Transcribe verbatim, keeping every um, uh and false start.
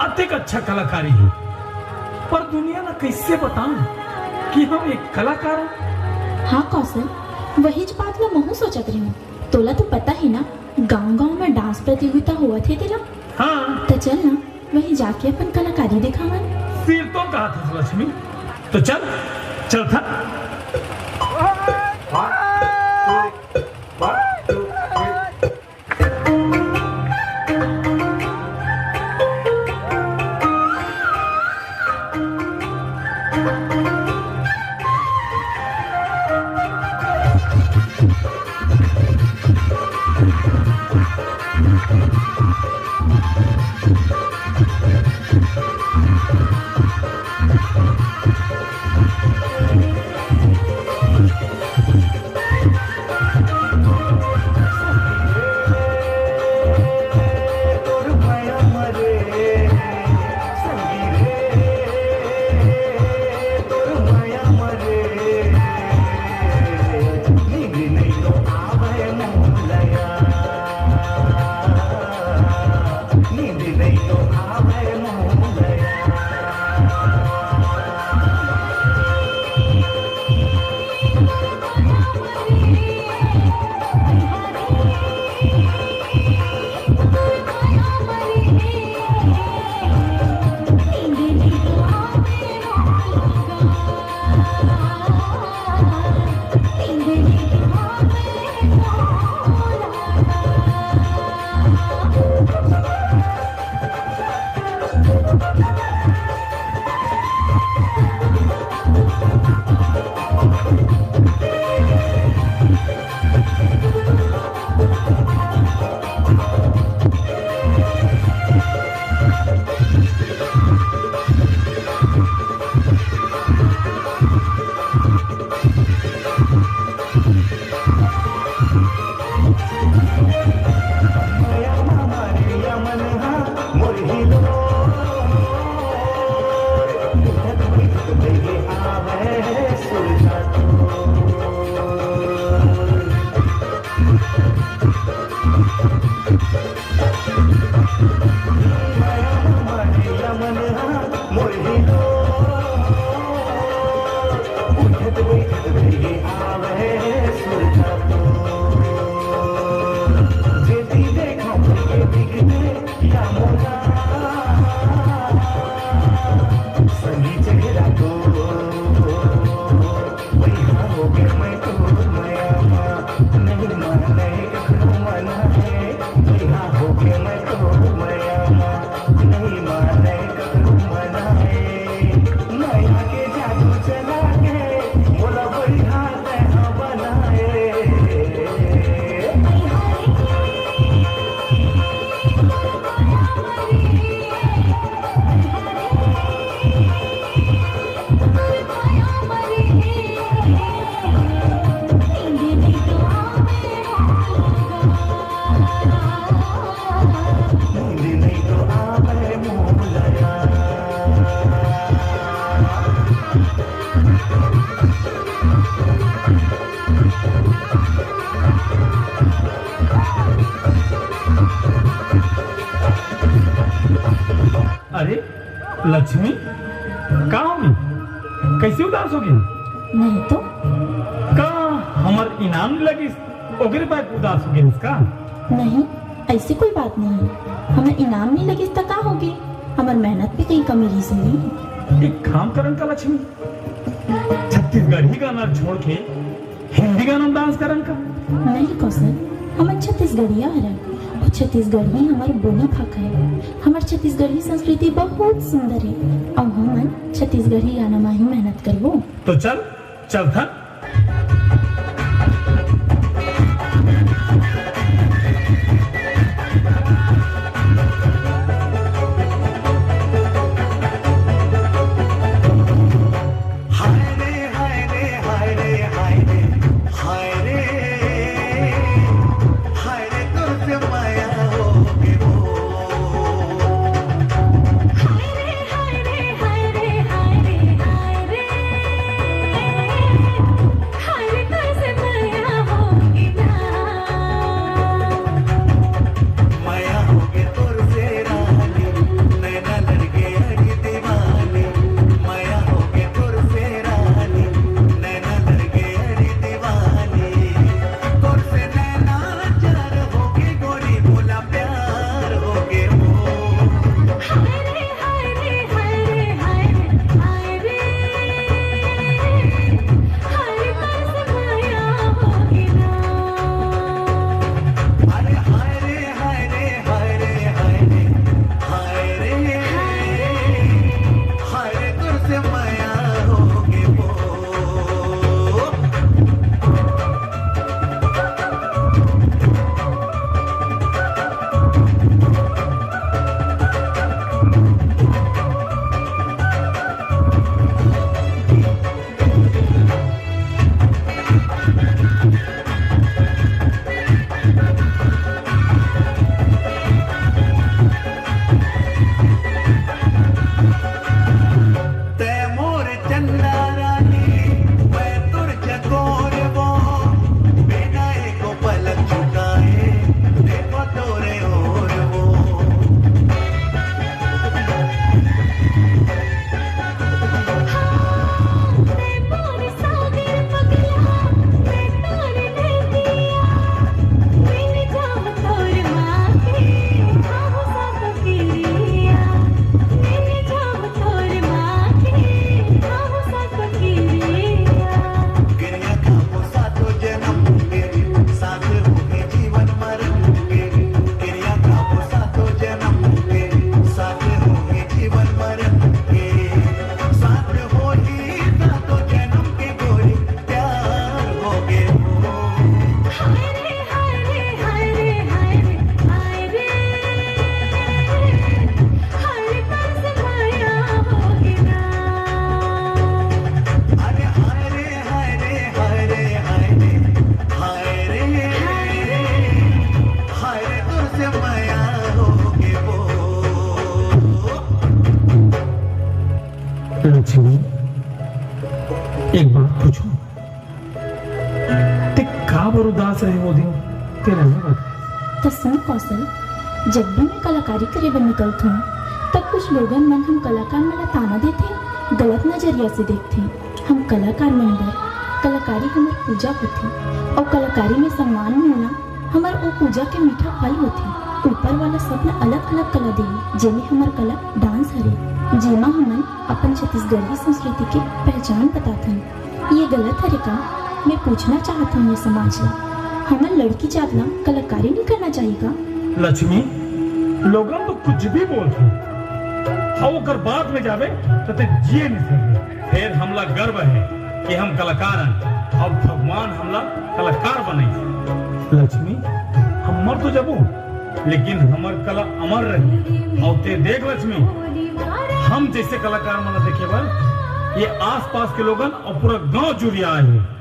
अतेक अच्छा कलाकारी हे, पर दुनिया ला कइसे बताऊं कि हम एक कलाकार हन? हाँ कौशल, वहीच बात ला महूं सोचत रहेंव। तोला तो पता हे ना, गांव-गांव में dance प्रतियोगिता होवत हे तेला। हाँ। त चल ना, वहीं जाके अपन कलाकारी देखावन। सिर तो कहा था लक्ष्मी, तो चल, चल था। अरे लक्ष्मी, का होगे? कइसे उदास होगे? नहीं तो। का हमर इनाम नइ लगिस, ओकरे बर उदास होगे हस का? नहीं, अइसे कोई बात नहीं हे। हमर इनाम नइ लगिस त का होगे? हमर मेहनत में कहीं कमी रहिस नहीं। एक काम करन का लक्ष्मी, छत्तीसगढ़ी गाना छोड़ के हिंदी गाना में dance करन का? नहीं कौशल, हमन छत्तीसगढ़िया हरन। अउ छत्तीसगढ़ी हमर बोली भाखा हे। हमर छत्तीसगढ़ी संस्कृति बहुत सुंदर हे। अउ हमन छत्तीसगढ़ी गाना मा ही मेहनत करबो। तो चल, चल था। ते काबर उदास रहे वो दिन, तेला नइ बता। त सुन कौशल, जब भी मैं कलाकारी करे बर निकलथों, तब कुछ लोगन मन हम कलाकार मन ला ताना देथे, गलत नजरिया से देखथे। हम कलाकार मन बर कलाकारी हमर पूजा होथे, अउ कलाकारी में सम्मान मिलना हमर ओ पूजा के मीठा फल होथे। ऊपर वाला सबला अलग-अलग कला दे, जेमे हमर कला डांस हरे, जेमा हमन अपन छत्तीसगढ़ी संस्कृति के पहचान बताथन। ये गलत हरे का? मैं पूछना चाहत हूँ ये समाज ला, हमर लड़की जात ला कलाकारी नहीं करना चाहिए का? लक्ष्मी, लोगन तो कुछ भी बोलथे, अउ ओकर बात में जाबे त ते जिए नहीं सकबे। फेर हमला गर्व हे कि हम कलाकार हन, अउ भगवान हमला कलाकार बनाइस। लक्ष्मी, हम मर तो जाबो, लेकिन हमर कला अमर रही। अउ ते देख लक्ष्मी, हम जैसे कलाकार मन ला देखे बर ये आसपास के लोगन अउ पूरा गांव जुरिया आए हे।